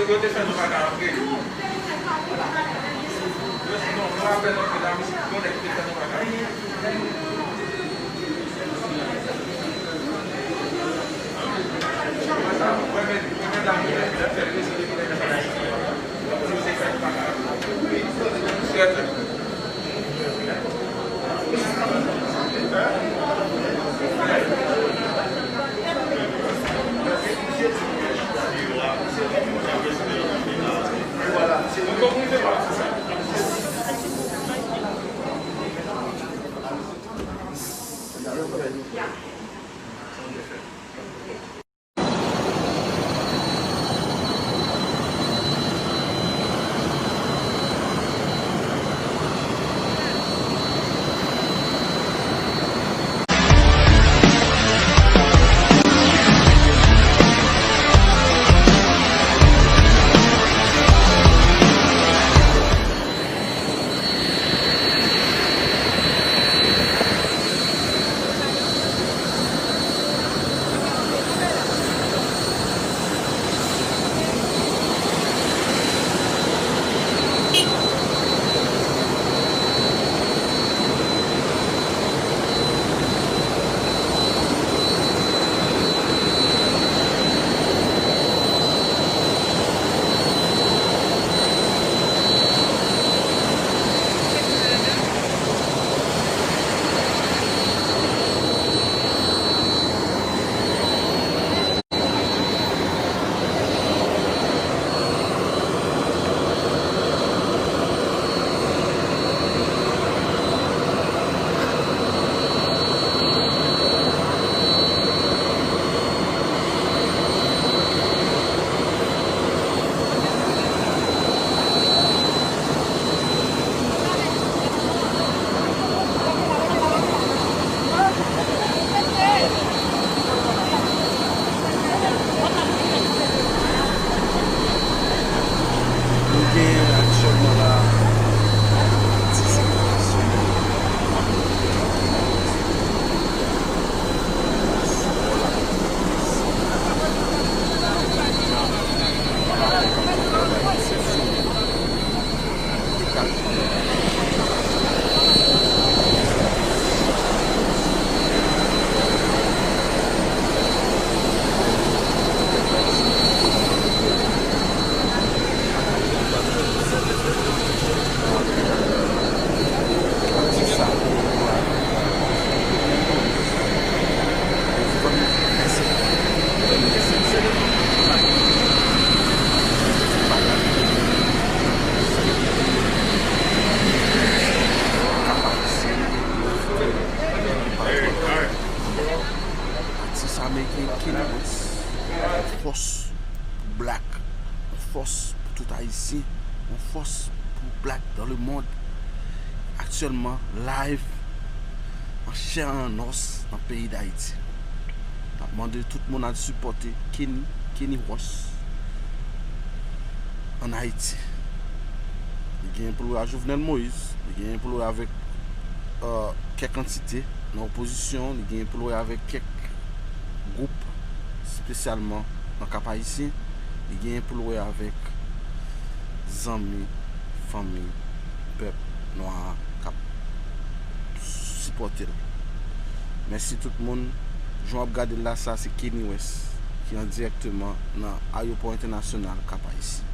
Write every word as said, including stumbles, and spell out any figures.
Yo te fè nou pa ka antre. Yo, non, yo apèn antre la, misye, yon nèg te fè nou pa ka antre. Wè, men, wè, medam yo, lè, lè fè resi de kilè fè bagay. Yo te fè nou pa ka antre. Sèten. Nou gen aktyèlman la dizèt sou Atis ameriken Kanye West, yon fòs pou blak, yon fòs pou tout Ayisyen, yon fòs pou blak dans le monde. Aktyèlman, live an chè an os nan peyi Dayiti. N ap mande tout moun al sipòte Kenny, Kenny West ann Ayiti. Li genyen pou l wè a Jovenel Moïse, li genyen pou l wè avèk, euh, kèk antite nan opozisyon, li genyen pou l wè avèk kèk gwoup, espesyalman nan Kap Ayisyen, li genyen pou l wè avèk zanmi, fanmi, pèp nwa a k ap sipòte l. Mèsi tout moun. Jan w ap gade l la, sa se Kenny West ki an dirèkteman nan ayewopò entènasyonal Kap Ayisyen.